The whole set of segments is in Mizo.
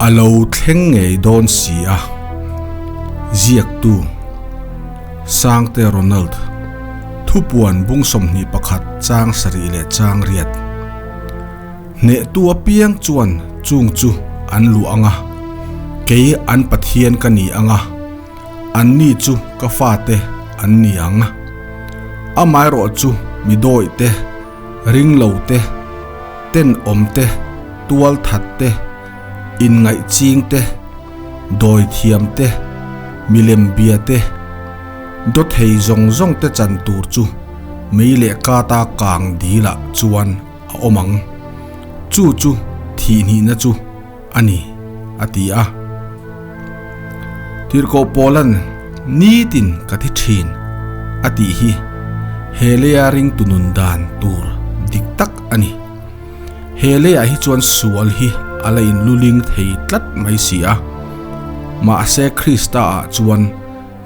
A lo thleng ngei dawn si a, ziaktu Sangte Ronald, Thupuan bung 21 chang sarih leh chang riat. Hnehtu apiang chuan chung chu an luah ang a, kei an Pathian ka ni ang a, anni chu ka fate an ni ang. Amaherawh chu mi dawih te, ringlo te, tenawm te, tualthat te, inngaihching te, dawithiam te, milem bia te, dawthei zawng zawng te chan tur chu mei leh kata kang dilah chuan a awm ang. Chu chu thihhnihna chu a ni, a ti a. Tirhkoh Paula'n nitin ka thi thin a tih hi he leia ringtu nun dan tur dik tak a ni. He leiah hi chuan sual hi a la inluling thei tlat mai si a. Mahse Krista-ah chuan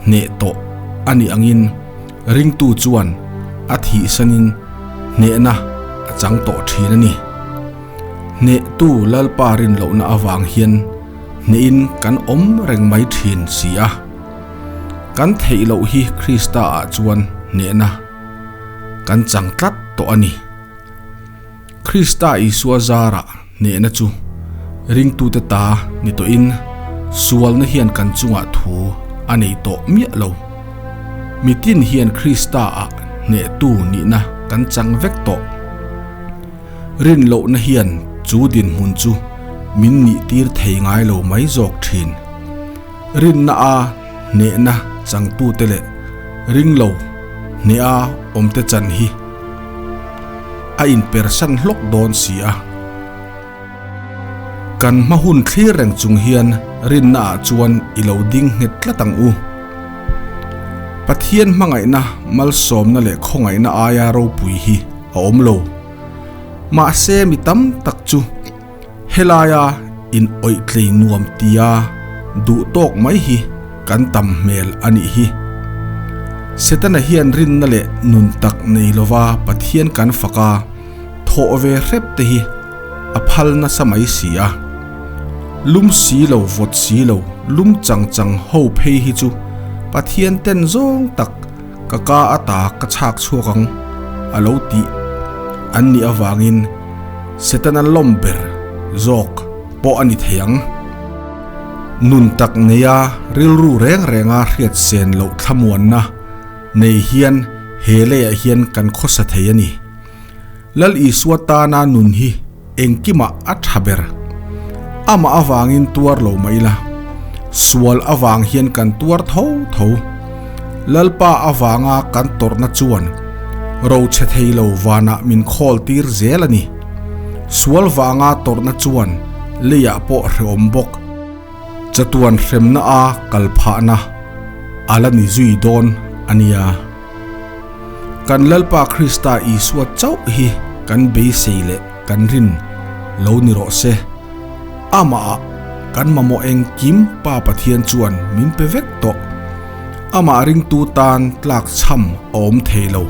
hneh tawh a nih angin ringtu chuan a thihsanin hnehna a chang tawh thin a ni. Hnehtu Lalpa rinlohna avang hian hnehin kan awm reng mai thin si a. Kan theih loh hi Krista-ah chuan hnehna kan chang tlat tawh a ni. Krista Isua zarah hnehna chu ringtute ta ni tawhin sualna hian kan chungah thu a nei tawh miah lo. Mitin hian Krista-ah hnehtu nihna kan chang vek tawh. Rinlohna hian chu dinhmun chu min nihtir thei ngai lo mai zawk thin. Rinna a hnehna changtute leh ringlo hneha awmte chan hi a inpersan hlawk dawn si a. Kan hma hun thlir reng chung hian rinna ah chuan i lo ding nghet tlat ang u. Pathian hmangaihna malsawmna leh khawngaihna aia ropui hi a awm lo. Mahse mi tam tak chu helaia in awih tlei nuam tia duh tawk mai hi kan tam hmel a nih hi. Setana hian rinna leh nun tak nei lova Pathian kan fak a, thawh ve hrep te hi a phal nasa mai si a. Lum si lo vawt si lo lum chang chang ho phei hi chu Pathian ten zawng tak ka ka ata ka chhak chhuak ang a lo tih an nih avangin Setana lawm ber zawk pawh a ni thei ang. Nun tak neia rilru reng renga hriat sen loh thlamuanna nei hian he leiah hian kan khawsa thei a ni. Lal Isua tana nun hi engkimah a tha ber. Amah avangin tuar lo mai la, sual avang hian kan tuar tho tho. Lalpa avanga kan tawrhna chuan rochhe thei lo vanah min khawl tir zel a ni. Sual vanga tawrhna chuan leiah pawh hrehawm bawk. Chatuan hremna a kal phahna a la ni zui dawn a nia. Kan Lalpa Krista Isua chauh hi kan beisei leh kan rin lo ni rawh se. Amah ah kan mamawh engkim Pa Pathian chuan min pe vek tawh. Amah ringtu tan tlak chham a awm thei lo.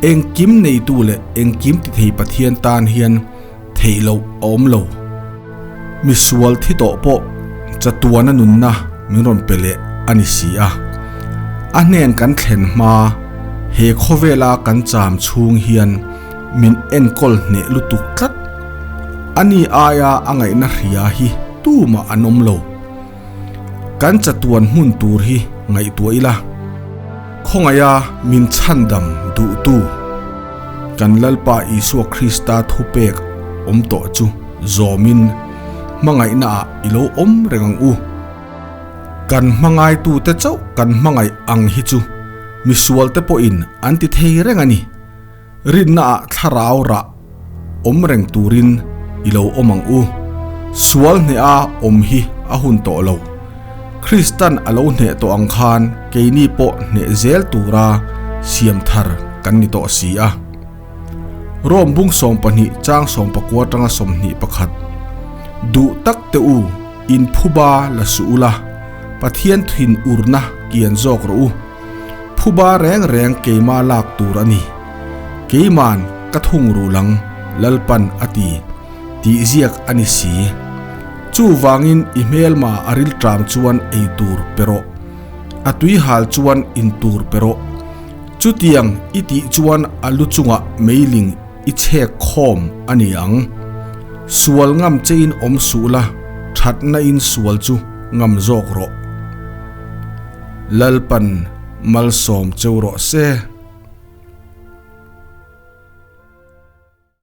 Engkim neitu leh engkim ti thei Pathian tan hian theih loh a awm lo. Misual thi tawh pawh chatuana nunna min rawn pe leh a ni si a. A hnen kan thlen hma he khawvela kan cham chhung hian min enkawl hneh lutuk tlat. Ani aia a ngaihna hria hi tumah an awm lo. Kan chatuan hmun tur hi ngaihtuah ila, khawngaiha min chhandam duhtu kan Lalpa Isua Krista thupek awm tawh chu zawmin hmangaihnaah i lo awm reng ang u. Kan hmangaitute chauh kan hmangaih ang hi chu misualte pawhin an ti thei reng a ni. Rinnaah thlarau rah awm reng turin i lo awm ang u. Sual hneha awm hi a hun tawh lo. Kristan a lo hneh tawh ang khan keini pawh hneh zel tura siam thar kan ni tawh si a. Rom bung 12 chang 19 atanga 21 Duh tak te u, in phuba la suh ula, Pathian thin urna kian zawk rawh u. Phuba reng reng keima lak tur a ni. Keiman ka thung ruh lang, Lalpan a ti, tih ziak a ni si. Chuvangin i hmelma a rilṭam chuan ei tur pe rawh, a tui hal chuan in tur pe rawh. Chutiang i tih chuan a lu chungah meiling i chhek khawm a ni ang. Sual ngam chein awm suh la, thatna in sual chu ngam zawk rawh. Lalpan malsawm cheu rawh se.